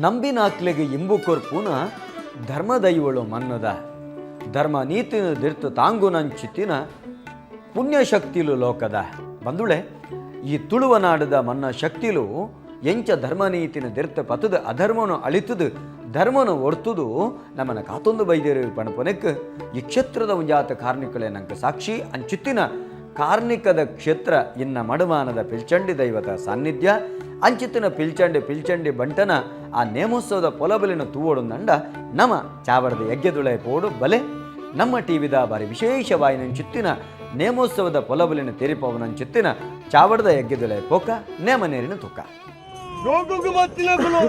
ನಂಬಿನಾಕ್ಲೆಗೆ ಇಂಬು ಕೊರ್ಪುನ ಧರ್ಮದೈವಳು ಮನ್ನದ ಧರ್ಮ ನೀತಿನ ದಿರ್ತು ತಾಂಗುನಂಚಿತ್ತಿನ ಪುಣ್ಯಶಕ್ತಿಲು ಲೋಕದ ಬಂದುಳೆ. ಈ ತುಳುವನಾಡದ ಮನ್ನ ಶಕ್ತಿಲು ಎಂಚ ಧರ್ಮನೀತಿನ ದಿರ್ತ ಪತದ ಅಧರ್ಮನು ಅಳಿತದು ಧರ್ಮನು ಒಡ್ತುದು ನಮ್ಮನ ಕಾತೊಂದು ಬೈದೇರು ಪಣಪೊನೆಕ್ ಈ ಕ್ಷೇತ್ರದ ಒಂಜಾತ ಕಾರ್ಣಿಕಳೆ ನಂಗೆ ಸಾಕ್ಷಿ. ಅಂಚಿತ್ತಿನ ಕಾರ್ಣಿಕದ ಕ್ಷೇತ್ರ ಇನ್ನ ಮಡುಮಾನದ ಪಿಲ್ಚಂಡಿ ದೈವತ ಸಾನ್ನಿಧ್ಯ. ಅಂಚಿತ್ತಿನ ಪಿಲ್ಚಂಡಿ ಪಿಲ್ಚಂಡಿ ಬಂಟನ ಆ ನೇಮೋತ್ಸವದ ಪೊಲಬಲಿನ ತೂವೊಡುಂದಂಡ ನಮ ಚಾವರದ ಯಜ್ಞದುಳೆ ಪೋಡು ಬಲೆ. ನಮ್ಮ ಟಿವಿದ ಬಾರಿ ವಿಶೇಷವಾಯಿನಂಚಿತ್ತಿನ ನೇಮೋತ್ಸವದ ಪೊಲಬಲಿನ ತೆರಿಪವನಂಚಿತ್ತಿನ ಚಾವಡದ ಯಜ್ಞದುಳೆ ಪೋಕ ನೇಮ ನೇರಿನ ತುಕ್ಕ. ಲೋಕಕ್ಕೆ ಬತ್ತಿನకులు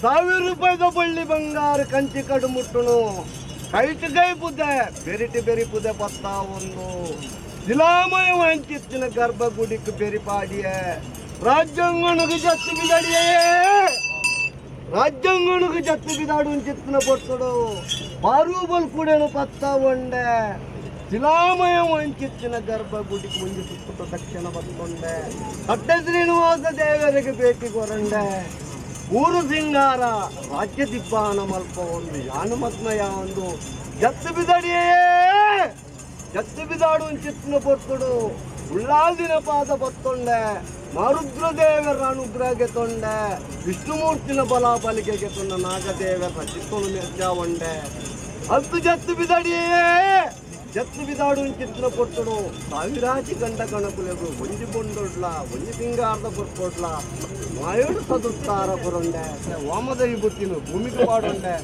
1000 ರೂಪಾಯಿದ ಬಳ್ಳಿ ಬಂಗಾರ ಕಂಚಿ ಕಡು ಮುಟ್ಟುನು ಕೈಟ್ ಕೈ ಪುದೆ ಬೆರಿಟಿ ಬೆರಿ ಪುದೆ ಪತ್ತ ಒಂದು ಶಿಲಾಮಯ ವಂಚಿತ್ತಿನ ಗರ್ಭಗುಡಿக்கு ಬೆರಿಪಾಡಿಯೇ ರಾಜ್ಯಾಂಗಣకు ಜತ್ತು ಬಿದಾಡಿಯೇ ರಾಜ್ಯಾಂಗಣకు ಜತ್ತು ಬಿದಾಡು ಚಿತ್ತಿನ ಪೊರ್ತುಡು ಬಾರೂಬಲ್ ಕೂಡೇನು ಪತ್ತ ಒಂಡೆ ಶಿಲಾಮಯ ವಂಚಿತ್ತಿನ ಗರ್ಭಗುಡಿಗೆ ಮುಂಜಿ ಸುತ್ತ ದಕ್ಷಿಣ ಬತ್ತೊಂಡೆ ಅಡ್ಡ ಶ್ರೀನಿವಾಸ ದೇವರಿಗೆ ಭೇಟಿ ಕೊರಂಡೆ ಊರು ಸಿಂಗಾರ ರಾಜ್ಯ ದಿಬ್ಬಾನ ಮಲ್ಪ ಒಂದು ಯಾನು ಮದ್ಮಯ ಒಂದು ಜತ್ತು ಬಿದಡಿಯೇ ಜತ್ತು ಬಿದಾಡು ಚಿತ್ತಿನ ಪೊರ್ತುಡು ಉಳ್ಳಾಲ್ದಿನ ಪಾದ ಬತ್ತೊಂಡೆ ಮಾರುದ್ರ ದೇವರ ಅನುಗ್ರಹಕ್ಕೆ ತೊಂಡೆ ವಿಷ್ಣುಮೂರ್ತಿನ ಬಲ ಬಲಿಕೆಗೆ ತೊಂಡ ನಾಗದೇವರ ಚಿತ್ತೊಂದು ಮೆರ್ಜಾವಂಡೆ ಅದು ಜತ್ತು ಬಿದಡಿಯೇ ಜತ್ತು ಬಿದಾಡು ಚಿತ್ತಿನ ಪೊರ್ತುಡು ಸಾವಿರಾಜಿ ಗಂಡ ಕಣಕುಲೆಗು ಒಂಜಿ ಬೊಂಡೊಡ್ಲ ಒಂಜಿ ಸಿಂಗಾರದ ಕೊರ್ಪೊಡ್ಲ ಮಾಯೋಡು ಸದುತ್ತಾರ ಪುರಂಡೆ ವಾಮದ ಬುತ್ತಿನ ಭೂಮಿಗೆ ಪಾಡೊಂಡೆ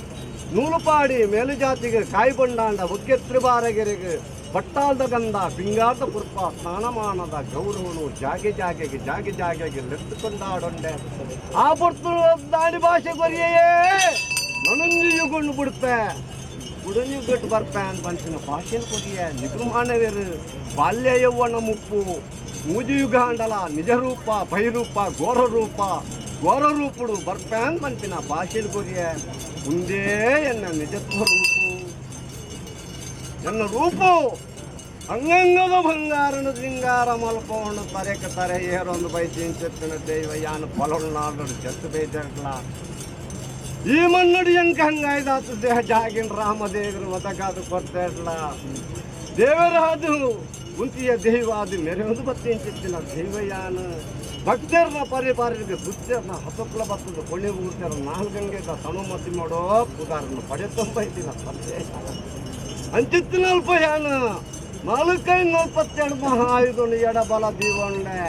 ನೂಲುಪಾಡಿ ಮೇಲುಜಾತಿಗೆ ಕಾಯಿ ಬಂಡಾಂಡ ಒಕ್ಕೆತ್ರಿಬಾರಗೆರೆಗೆ ಪಟ್ಟಾಲ್ದ ಗಂಧ ಬಿಂಗಾದ ಪುರ್ಪ ಸ್ನಾನಮಾನದ ಗೌರವನು ಜಾಗೆ ಜಾಗೆಗೆ ಜಾಗೆ ಜಾಗೆಗೆ ಲೆತ್ತುಕೊಂಡಾಡೊಂಡೆ ಆ ಪೊರ್ತು ದಾನಿ ಭಾಷೆ ಕೊರಿಯೇ ನನೊಂದು ಯುಗೊಂಡು ಬಿಡ್ಪೆ ಬುಡನಿ ಗಟ್ಟು ಬರ್ಪೆ ಅಂತ ಪಂಚಿನ ಭಾಷೆನ ಕೊರಿಯ ನಿಗುಮಾನವೇರು ಬಾಲ್ಯ ಯೌವನ ಮುಪ್ಪು ಮೂಜು ಯುಗಾಂಡಲ ನಿಜರೂಪ ಬಹಿರೂಪ ಘೋರ ರೂಪ ಘೋರ ರೂಪುಡು ಬರ್ಪೆ ಅಂತ ಪಂಪಿನ ಭಾಷೆನ ಕೊರಿಯ ಮುಂದೇ ಎನ್ನ ನಿಜತ್ವ ರೂಪು ಎನ್ನ ರೂಪು ಅಂಗಂಗದ ಬಂಗಾರನು ಸಿಂಗಾರ ಮಲ್ಪವನ್ನು ತರೆಕ ತರೆ ಏರೊಂದು ಬೈತೀನಿ ಚೆತ್ತಿನ ದೈವ ಯಾನು ಪಲೊಳ್ನಾಡು ಜತ್ತು ಬೈದಿರ್ಲ ಈ ಮಣ್ಣುಡಿ ಎಂಕ ಹಂಗಾಯ್ದಾತು ದೇಹ ಜಾಗಿನ ರಾಮದೇವರು ಒದಗಾದು ಕೊಡ್ತಾ ದೇವರಾದು ಉಂತಿಯ ದೈವ ಅದು ಮೆರೆಯೋದು ಬತ್ತೀನಿ ಚಿತ್ತಿನ ದೈವ ಯಾನು ಭಕ್ತರ್ನ ಪರಿಪಾರಿಗೆ ಸುತ್ತರ್ನ ಹತಕ್ಲ ಬತ್ತದ ಕೊಳ್ಳಿ ಊರ್ತಾರ ನಾಲ್ಗಂಗೆ ಸಣು ಮತಿ ಮಾಡೋ ಪುದಾರನ್ನು ಪಡೆ ತೊಂಬೈತಿನ ಸತ್ಯ ಅಂಚಿತ್ತಿನಲ್ಪ ಯಾನು ನಾಲ್ಕೈ 42 ಮಹಾ ಆಯುಧನು ಎಡಬಲ ದೀವೊಂಡೆ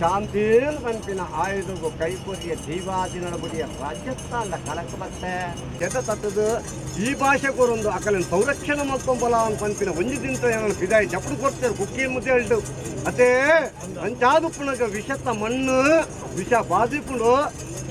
ಶಾಂತಿಲ್ ಪನ್ಪಿನ ಆಯುಧಗು ಕೈಪೊರಿಯ ದೈವಾದಿನ ಬುಡಿಯ ರಾಜ್ಯಸ್ಥಾನ ಕಲಕ ಬತ್ತೆ ಕೆದ ತಟ್ಟದು ಈ ಭಾಷೆ ಕೊರೊಂದು ಅಕಲಿನ ಸಂರಕ್ಷಣೆ ಮಲ್ತೊಂಬಲ ಅಂತ ಪನ್ಪಿನ ಒಂಜಿ ದಿನ ಏನನ್ನು ಫಿದಾಯಿ ಜಪಡು ಕೊಡ್ತೇವೆ ಕುಕ್ಕಿ ಮುದ್ದೆ ಹೇಳ್ದು ಅದೇ ಅಂಚಾದುಪ್ಪುನಗ ವಿಷತ್ತ ಮಣ್ಣು ವಿಷ ಬಾದಿಪುಂಡು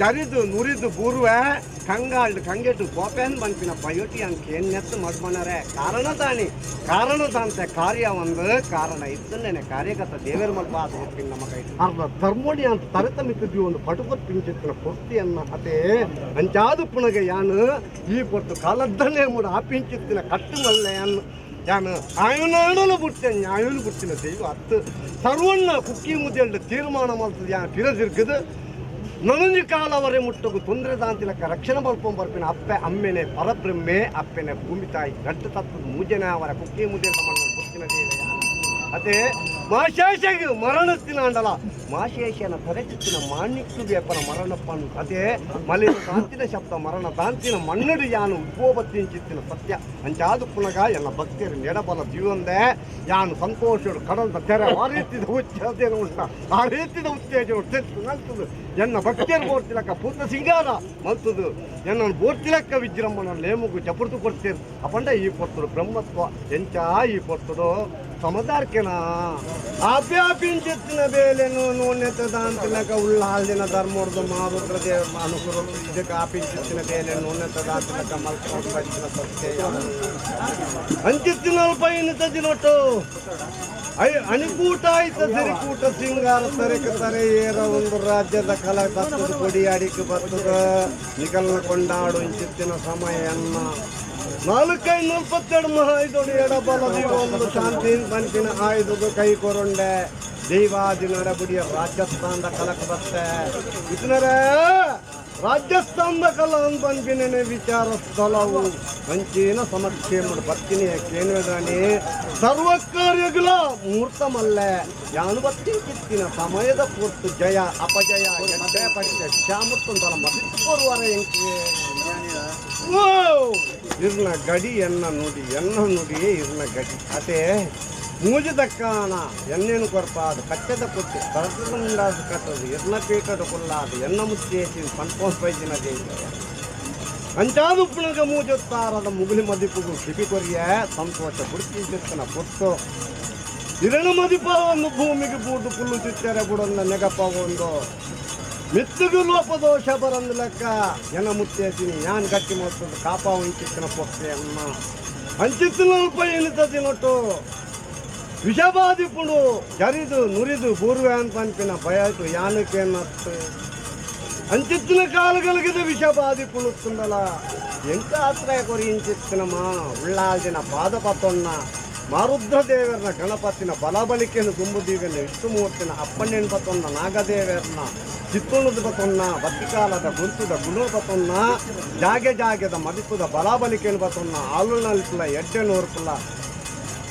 ಜರಿದು ನುರಿದು ಬೂರ್ವೆ ಕಂಗಾಲ್ಡ್ ಕಂಗೆಟ್ಟು ಕೋಪೆನ್ ಪನ್ಪಿನ ಬಯೋಟಿ ಅಂಕ ಏನ್ನೆತ್ತು ಮಡ್ಮನರೆ ಕಾರಣ ತಾಣಿ ಕಾರಣ ತಾಂತೆ ಕಾರ್ಯ ಒಂದು ಕಾರಣ ಇದ್ದನ್ನೇ ಕಾರ್ಯಗತ ದೇವರ ಮಲ್ಪ ಅದು ಹೋಗ್ತೀನಿ ನಮ್ಮ ಕೈ ಅರ್ಧ ಧರ್ಮೋಡಿ ಅಂತ ತರತ ಮಿಕ್ಕದಿ ಒಂದು ಪಟುಕೊತ್ ಪಿಂಚಿತ್ತಿನ ಪೊರ್ತಿಯನ್ನ ಅದೇ ಅಂಚಾದು ಪುನಗ ಯಾನು ಈ ಪೊರ್ತು ಕಾಲದ್ದನ್ನೇ ಮೂಡ ಆ ಪಿಂಚಿತ್ತಿನ ಕಟ್ಟು ಮಲ್ಲೆ ಯಾನು ಯಾನು ಆಯುನಾಡಲು ಬಿಡ್ತೇನೆ ನ್ಯಾಯನು ಬಿಡ್ತಿನ ದೈವ ಅತ್ತು ಸರ್ವಣ್ಣ ಕುಕ್ಕಿ ಮುದ್ದೆಲ್ಡು ತೀರ್ಮಾನ ಮಾಡ್ತದೆ ಯಾನ್ ಪಿರದಿರ್ಗದು ನನೊಂಜಿ ಕಾಲವರೆ ಮುಟ್ಟಗು ತೊಂದರೆ ದಾಂತಿಲಕ್ಕ ರಕ್ಷಣೆ ಮಲ್ಪೊಂದು ಬರ್ಪಿನ ಅಪ್ಪೆ ಅಮ್ಮೆನೆ ಪರಬ್ರಹ್ಮೆ ಅಪ್ಪೆನೆ ಭೂಮಿ ತಾಯಿ ಗಡ್ಡ ತತ್ತದ ಮೂಜನೆ ಅವರ ಕುಕ್ಕಿ ಮುದ್ದೆ ಮಣ್ಣು ಬುತ್ತಿನ ದೇವ ಅದೇ ಮಾಶೇಷಗೆ ಮರಣಸ್ತಿನ ಅಂಡಲ ಮಾಶೇಷನ ತರೆಚಿತ್ತಿನ ಮಾಣಿಕ್ಕು ಬೇಪನ ಮರಣಪ್ಪನು ಅದೇ ಮಲಿನ ದಾಂತಿನ ಶಬ್ದ ಮರಣ ದಾಂತಿನ ಮಣ್ಣಡು ಯಾನು ಉದ್ಭೋಬತ್ತಿನ ಚಿತ್ತಿನ ಸತ್ಯ ಅಂಚಾದು ಪುನಗ ಎನ್ನ ಭಕ್ತಿಯರು ನೆಡಬಲ ಜೀವಂದೆ ಯಾನು ಸಂತೋಷಡು ಕಡಲ್ದ ತೆರೆ ಆ ರೀತಿದ ಉಚ್ಚೇಜನ ಉಂಟ ಆ ರೀತಿದ ಉತ್ತೇಜನ ತೆತ್ತು ನಲ್ತದು ಎನ್ನ ಭಕ್ತಿಯರು ಬೋರ್ತಿಲಕ್ಕ ಪೂತ ಸಿಂಗಾರ ಮಲ್ತದು ಎನ್ನ ಬೋರ್ತಿಲಕ್ಕ ವಿಜೃಂಭಣ ನೇಮುಗು ಚಪುರ್ತು ಕೊಡ್ತೇನೆ ಅಪಂಡ ಈ ಪೊರ್ತುಡು ಬ್ರಹ್ಮತ್ವ ಎಂಚ ಈ ಪೊರ್ತುಡು. ಸಮದಾರ್ಕೆನ ಆಪ್ಯಾಪಿಂಚಿತ್ತಿನ ಬೇಲೆನು ನೋನೆತದಾಂತಿಲಕ ಉಳ್ಳಾಲ್ದಿನ ಧರ್ಮೋರ್ದು ಮಾರುದ್ರ ದೇವ ಅನುಕೂಲ ಇದಕ್ಕೆ ಆಪಿಂಚಿತ್ತಿನ ಬೇಲೆನು ನೋನೆತದಾಂತಿಲಕ ಮಲ್ಕೊಂಡು ಬಚ್ಚಿನ ಸತ್ಯ ಅಂಚಿತ್ತಿನ ಅಲ್ಪ ದಿನೊಟ್ಟು ಅಣಿಕೂಟ ಆಯ್ತ ಸಿರಿಕೂಟ ಸಿಂಗಾರ ತರೆಕ ತರೆ ಏರ ಒಂದು ರಾಜ್ಯದ ಕಲ ತತ್ತದ ಕೊಡಿ ಅಡಿಕೆ ಬರ್ತದ ನಿಕಲ್ನ ಕೊಂಡಾಡು ಇಂಚಿತ್ತಿನ ಸಮಯನ್ನ 442 ಮಹಾಯುಧೋಡು ಎಡಬಲದಿ ಒಂದು ಶಾಂತಿ ಪಂಚಿನ ಆಯುಧದ ಕೈ ಕೊರೊಂಡೆ ದೈವಾದಿ ನಡಬುಡಿಯ ರಾಜಸ್ಥಾನದ ಕಲಕ ಬತ್ತೆ ಇತನರೇ ರಾಜಸ್ಥಾನದ ಕಲ ಪನ್ಪಿನ ವಿಚಾರ ಸ್ಥಳವು ಅಂಚಿನ ಸಮಕ್ಷೇಮಡು ಬತ್ತಿನಿ ಕೇನ್ವೆದಾನಿ ಸರ್ವ ಕಾರ್ಯಗಳ ಮೂರ್ತಮಲ್ಲೆ ಯಾನು ಬತ್ತಿ ಕಿತ್ತಿನ ಸಮಯದ ಪೂರ್ತು ಜಯ ಅಪಜಯ ಜಯ ಪಡಿತ ಶ್ಯಾಮುತ್ತಂತಲ ಮದಿಪ್ಪರುವರ ಎಂಕೆ ಓ ಇರ್ನ ಗಡಿ ಎನ್ನ ನುಡಿ ಎನ್ನ ನುಡಿಯೇ ಇರ್ನ ಗಡಿ ಅದೇ ಮೂಜಿದಕ್ಕಾನ ಎನ್ನೇನು ಕೊರ್ಪಾದು ಕಚ್ಚದ ಕೊట్టి ತರದಂಡಾದು ಕಟ್ಟದು ಇರ್ನ ಪೀಠದ ಕೊಲ್ಲಾದು ಎನ್ನ ಮುಚ್ಚೇಸಿ ಪನ್ಪೋಸ್ ಪೈಜಿನ ದೇವ ಅಂಚಾದುಪ್ಪಣಗ ಮೂಜೊತ್ತಾರದ ಮುಗುಲಿ ಮದಿಪುಗು ಕಿಪಿ ಕೊರಿಯ ಸಂತೋಷ ಬುಡ್ತಿ ಚಿತ್ತನ ಪೊತ್ತು ಇರಣ ಮದಿಪ ಒಂದು ಭೂಮಿಗೆ ಬೂಟು ಪುಲ್ಲು ಚುಚ್ಚರೆ ಬುಡನ್ನ ನೆಗಪ ಒಂದು ಮಿತ್ತುಗು ಲೋಪದೋಷ ಬರಂದು ಲೆಕ್ಕ ಎನ ಮುತ್ತೇಸಿನಿ ಯಾನ್ ಗಟ್ಟಿ ಮೊತ್ತದ ಕಾಪ ಉಂಚಿತ್ತಿನ ಪೊಕ್ಕೆ ಅಮ್ಮ ಅಂಚಿತ್ತಿನ ಅಲ್ಪ ಏನಿತ ತಿನ್ನೊಟ್ಟು ವಿಷಬಾಧಿಪುಡು ಜರಿದು ನುರಿದು ಪೂರ್ವ್ಯಾನ್ ಪಂಪಿನ ಭಯತು ಯಾನಕೇನತ್ತು ಅಂಚಿತ್ತಿನ ಕಾಲುಗಳಿಗಿದ ವಿಷಬಾಧಿಪುಳುತ್ತುಂದಲ ಎಂತ ಆಶ್ರಯ ಕೊರಿಂಚಿತ್ತಿನಮ್ಮ ಉಳ್ಳಾಲ್ದಿನ ಪಾದ ಪತ್ತೊಣ್ಣ ಮಾರುದ್ರ ದೇವರನ ಗಣಪತಿನ ಬಲಬಲಿಕೆಯನ್ನು ತುಂಬುದೀವನ ವಿಷ್ಣುಮೂರ್ತಿನ ಅಪ್ಪಣ್ಣೆನ್ ಪತ್ತೊನ್ನ ನಾಗದೇವರನ ಚಿತ್ತುಣದ ಬತ್ತೊನ್ನ ಬತ್ತಿಕಾಲದ ಗುಂತುದ ಗುಣ ಬತ್ತೊನ್ನ ಜಾಗೆ ಜಾಗೆದ ಮದಿಪುದ ಬಲಬಲಿಕೆಯನ್ನು ಬತ್ತೊನ್ನ ಆಲುನಲ್ಪುಲ ಎಡ್ಡೆ ನೂರ್ಪುಲ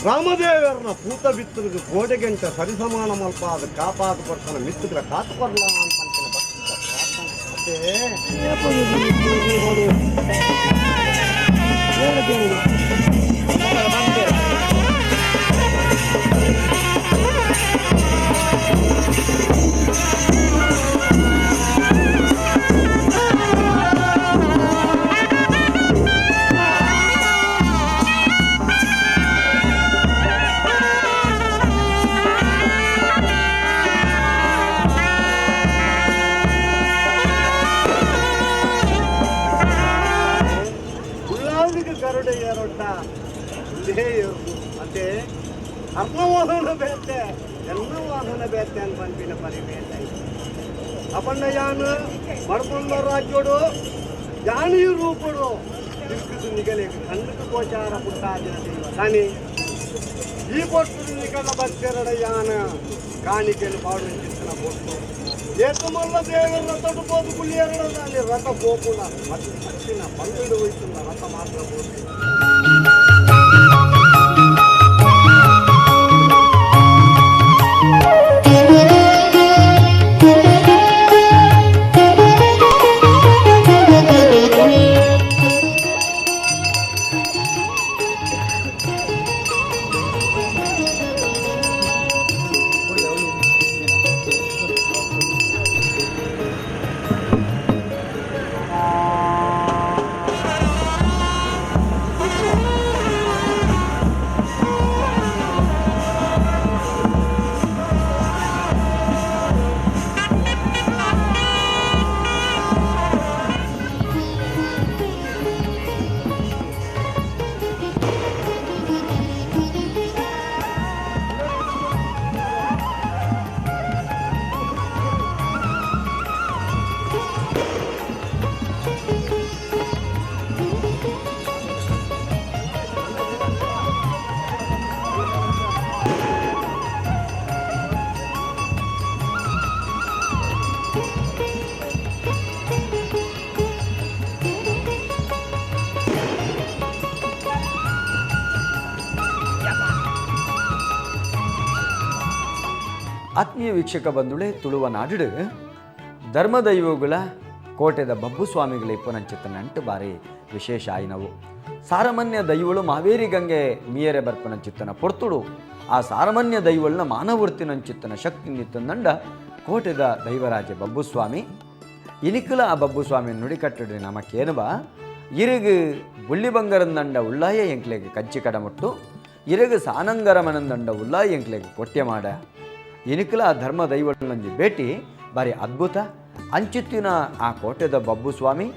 ರಾಮದೇವರನ ಪೂತ ಬಿತ್ತುಗೆ ಗೋಡೆಗೆಂಟ ಸರಿಸಮಾನ ಮಲ್ಪಾದ ಕಾಪಾದ ಕೊಡ್ತಾನ ಮಿತ್ತುಗಳ ಕಾತು ಕೊರ್ಲ ಅಂತ ಭಕ್ತಿ ಗರುಡ ಏರೊಟ್ಟ ಇದೇ ಏರ್ದು ಅಂತೆ ಅರ್ಧವಾಹನ ಬೇತೆ ಎಲ್ಲ ವಾಹನ ಬೇತೆ ಅಂತ ಪನ್ಪಿನ ಪರಿಬೇತೆ ಅಪಣ್ಣ ಯಾನು ಮಡ್ಕೊಂಡ ರಾಜ್ಯೋಡು ಯಾನು ರೂಪಡು ದಿಕ್ಕದು ನಿಗಲೆ ಕಣ್ಣకు ಗೋಚಾರ ಪುಟ್ಟಾದಿನ ದೈವ ತಾನಿ ಈ ಪೊಟ್ಟು ನಿಗಲ ಬತ್ತೆರಡ ಯಾನ ಕಾಣಿಕೆಯನ್ನು ಪಾಡು ಚಿತ್ತನ ಪೊಟ್ಟು ಏತಮಲ್ಲ ದೇವರ ರಥಡು పోదు ಕುಳ್ಳಿಯರಡ దాని ರಥ పోకుండా మట్టి పట్టిన పండుడు వస్తున్న రథ మాత్రం పోతుంది. ಆತ್ಮೀಯ ವೀಕ್ಷಕ ಬಂಧುಳೆ, ತುಳುವ ನಾಡು ಧರ್ಮದೈವಗಳ ಕೋಟೆದ ಬಬ್ಬು ಸ್ವಾಮಿಗಳ ಇಪ್ಪನಂಚಿತ್ತ ನಂಟು ಬಾರಿ ವಿಶೇಷ ಆಯಿನವು. ಸಾರಮಾನ್ಯ ದೈವಳು ಮಾವೇರಿ ಗಂಗೆ ಮೀಯರೆ ಬರ್ಪನಂಚಿತ್ತನ ಪೊರ್ತುಡು ಆ ಸಾರಮಾನ್ಯ ದೈವಳನ ಮಾನವೃತ್ತಿನಂಚಿತ್ತನ ಶಕ್ತಿ ನಿತ್ತಂದಂಡ ಕೋಟೆದ ದೈವರಾಜ ಬಬ್ಬುಸ್ವಾಮಿ ಇನಿಕುಲ ಆ ಬಬ್ಬುಸ್ವಾಮಿ ನುಡಿಕಟ್ಟಡಿ ನಮಕೇನುವ ಇರುಗು ಬುಳ್ಳಿ ಬಂಗರಂದಂಡ ಉಳ್ಳಾಯ ಎಂಕ್ಲೆಗೆ ಕಂಚಿ ಕಡಮುಟ್ಟು ಇರೆಗ್ ಸಾನಂಗರ ಮನಂದಂಡ ಉಲ್ಲ ಎಂಕ್ಲೆಗ್ ಕೊಟ್ಯ ಮಾಡ ಇನಿಕಲ ಧರ್ಮ ದೈವಳಂಜಿ ಭೇಟಿ ಬಾರಿ ಅದ್ಭುತ ಅಂಚಿತ್ತಿನ ಆ ಕೋಟೆದ ಬಬ್ಬು ಸ್ವಾಮಿ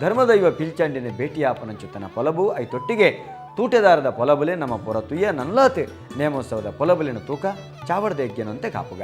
ಧರ್ಮದೈವ ಪಿಲ್ಚಂಡಿನ ಭೇಟಿಯಾಪನಂಚುತ್ತನ ಪೊಲಬು I ತೊಟ್ಟಿಗೆ ತೂಟೆದಾರದ ಪೊಲಬುಲೆ ನಮ್ಮ ಪೊರತುಯ್ಯ ನಲ್ಲಾತ್ ನೇಮೋತ್ಸವದ ಪೊಲಬುಲಿನ ತೂಕ ಚಾವಡ್ದ ಕಾಪುಗ.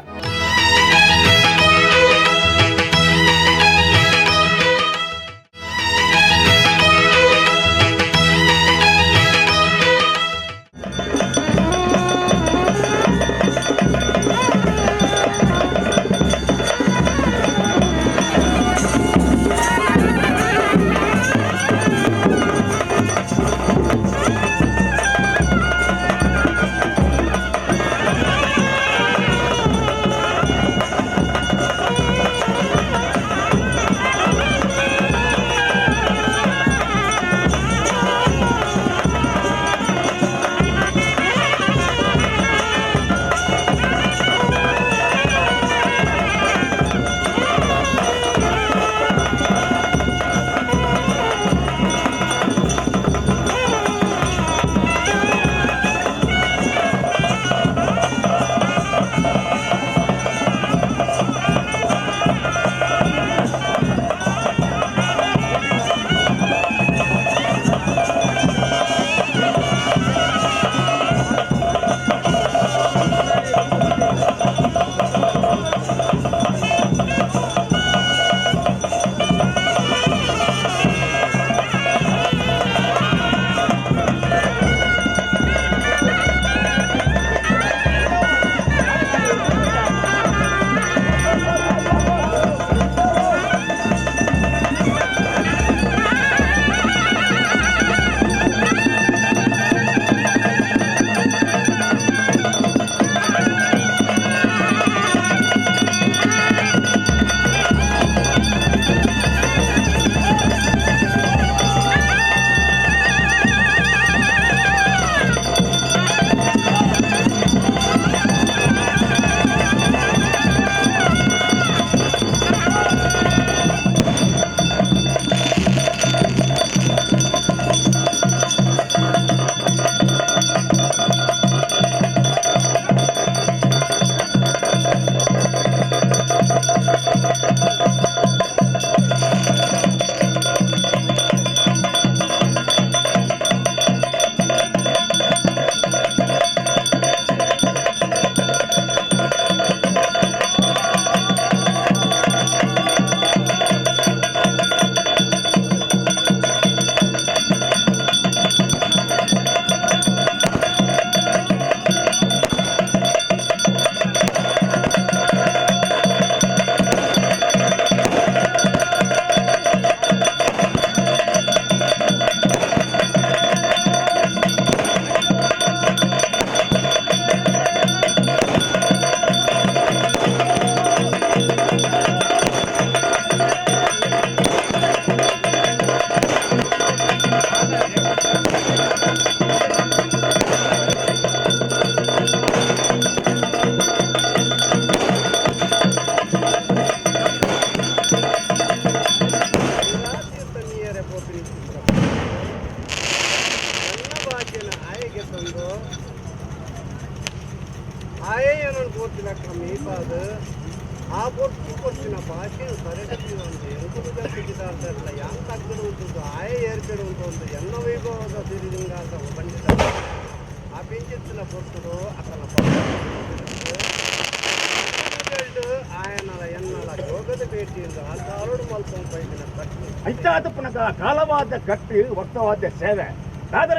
ಕಾಲವಾದ ಕಟ್ಟು ವರ್ತವಾದ ಸೇವೆ ದಾದರ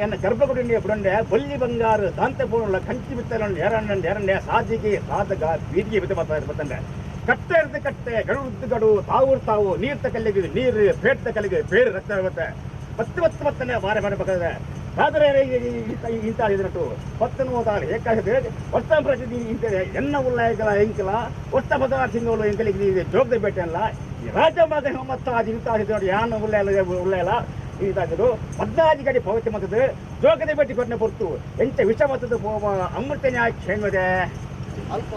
ಎನ್ನ ಗರ್ಭಗುಡಿ ಬುಡಂಡೆ ಬಲ್ಲಿ ಬಂಗಾರು ದಾಂತಪೂರ್ಣ ಕಂಚಿ ಬಿತ್ತಲನ್ನು ಎರಣ್ಣೆ ಎರಣ್ಣೆ ಸಾಜಿಗೆ ಸಾಧಕ ಬೀದಿಗೆ ಬಿತ್ತ ಬತ್ತಂಡೆ ಕಟ್ಟೆ ಇರ್ದು ಕಟ್ಟೆ ಗಡು ಗಡು ತಾವು ತಾವು ನೀರ್ತ ಕಲ್ಲಿಗೆ ನೀರು ಪೇಟ್ತ ಕಲ್ಲಿಗೆ ಪೇರು ರಕ್ತ ಬರುತ್ತೆ ಪತ್ತು ಪತ್ತು ಪತ್ತನೆ ವಾರ ಮಾಡಬೇಕಾದ್ರೆ ದಾದರ ಇಂಥ ಇದನ್ನಟ್ಟು ಪತ್ತನು ಹೋದಾಗ ಏಕಾಗಿದೆ ವರ್ಷ ಪ್ರತಿ ಇಂಥ ಎನ್ನ ಉಲ್ಲಾಯಕಲ ಎಂಕಲ ವರ್ಷ ಪದಾರ್ಥ ಸಿಂಗಲು ಎಂಕಲಿಗೆ ಜೋಗದ ಬೇಟೆ ಅಲ್ಲ ರಾಜಮಾದ ಮತ್ತ ಇಂತಾಗಿದ್ದು ಯಾನು ಉಳ್ಳೆಲ್ಲ ಉಳ್ಳೆಲ್ಲ ಇದಾಗಿದ್ದು 14 ಗಡಿ ಪವತಿ ಮತ್ತದು ಜೋಗದ ಬೇಟಿ ಕೊಟ್ಟನೆ ಪೊರ್ತು ಎಂಚ ವಿಷ ಮತ್ತದು ಪೋವ ಅಮೃತ ನ್ಯಾಯ ಕ್ಷೇಮದೆ ಅಲ್ಪ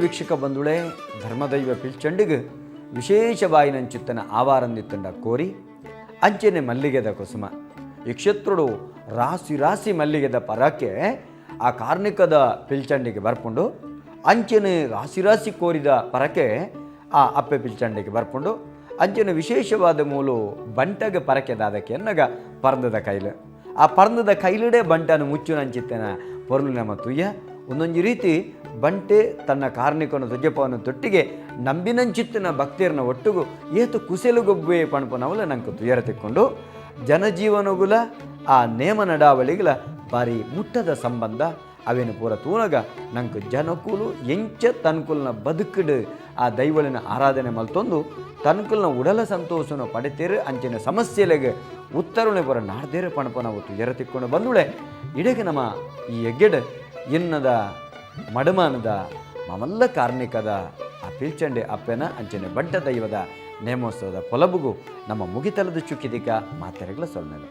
ವೀಕ್ಷಕ ಬಂಧುಳೆ ಧರ್ಮದೈವ ಪಿಲ್ಚಂಡಿಗೆ ವಿಶೇಷ ಬಾಯಿನಂಚಿತ್ತನ ಆವಾರಂದಿತ್ತಂಡ ಕೋರಿ ಅಂಚೆನೆ ಮಲ್ಲಿಗೆದ ಕುಸುಮ ಈ ಕ್ಷೇತ್ರಡು ರಾಸಿ ರಾಸಿ ಮಲ್ಲಿಗೆದ ಪರಕ್ಕೆ ಆ ಕಾರ್ಣಿಕದ ಪಿಲ್ಚಂಡಿಗೆ ಬರ್ಪುಂಡು ಅಂಚೆನೆ ರಾಸಿ ರಾಸಿ ಕೋರಿದ ಪರಕ್ಕೆ ಆ ಅಪ್ಪೆ ಪಿಲ್ಚಂಡಿಗೆ ಬರ್ಪುಂಡು ಅಂಚೆನೆ ವಿಶೇಷವಾದ ಮೂಲು ಬಂಟಗೆ ಪರಕೆದಾದಕ್ಕೆ ಎನ್ನಗ ಪರ್ಂದದ ಕೈಲು ಆ ಪರ್ಂದದ ಕೈಲಿಡೆ ಬಂಟನ ಮುಚ್ಚುನಂಚಿತ್ತನ ಪೊರ್ಲು ನಮ್ಮ ತುಯ್ಯ ಒಂದೊಂದು ರೀತಿ ಬಂಟೆ ತನ್ನ ಕಾರ್ಣಿಕನ ಧ್ವಜಪವನ್ನು ತೊಟ್ಟಿಗೆ ನಂಬಿನಂಚಿತ್ತಿನ ಭಕ್ತಿಯರನ್ನ ಒಟ್ಟುಗು ಏತು ಕುಸೆಲುಗೊಬ್ಬೆ ಪಣಪನವಲ ನಂಗೆ ತುಯರ ತಿಕ್ಕೊಂಡು ಜನಜೀವನಗುಲ ಆ ನೇಮ ನಡಾವಳಿಗಳ ಬಾರಿ ಮುಟ್ಟದ ಸಂಬಂಧ ಅವೇನು ಪೂರ ತೂನಗ ನಂಗೆ ಜನಕುಲು ಎಂಚ ತನ್ಕುಲ್ನ ಬದುಕುಡು ಆ ದೈವಳಿನ ಆರಾಧನೆ ಮಲ್ತೊಂದು ತನ್ಕುಲ್ನ ಉಡಲ ಸಂತೋಷನ ಪಡೆತೇರು ಅಂಚಿನ ಸಮಸ್ಯೆಲೆಗೆ ಉತ್ತರುಣೆ ಪೂರ ನಾಡ್ದೇರು ಪಣಪನವು ತುಯರ ತಿಕ್ಕೊಂಡು ಬಂದುಳೆ ಇಡಗೆ ನಮ್ಮ ಈ ಎಗ್ಗೆಡ್ ಇನ್ನದ ಮಡಮಾನದ ಮಮಲ್ಲ ಕಾರ್ಣಿಕದ ಆ ಪಿಲ್ಚಂಡೆ ಅಪ್ಪೆನ ಅಂಚನೆ ಬಂಟ ದೈವದ ನೇಮೋತ್ಸವದ ಪೊಲಬುಗು ನಮ್ಮ ಮುಗಿತಲದ ಚುಕ್ಕಿದಿಕ ಮಾತೆರಗಳ ಸೊಲ್ಮೆಲೆ.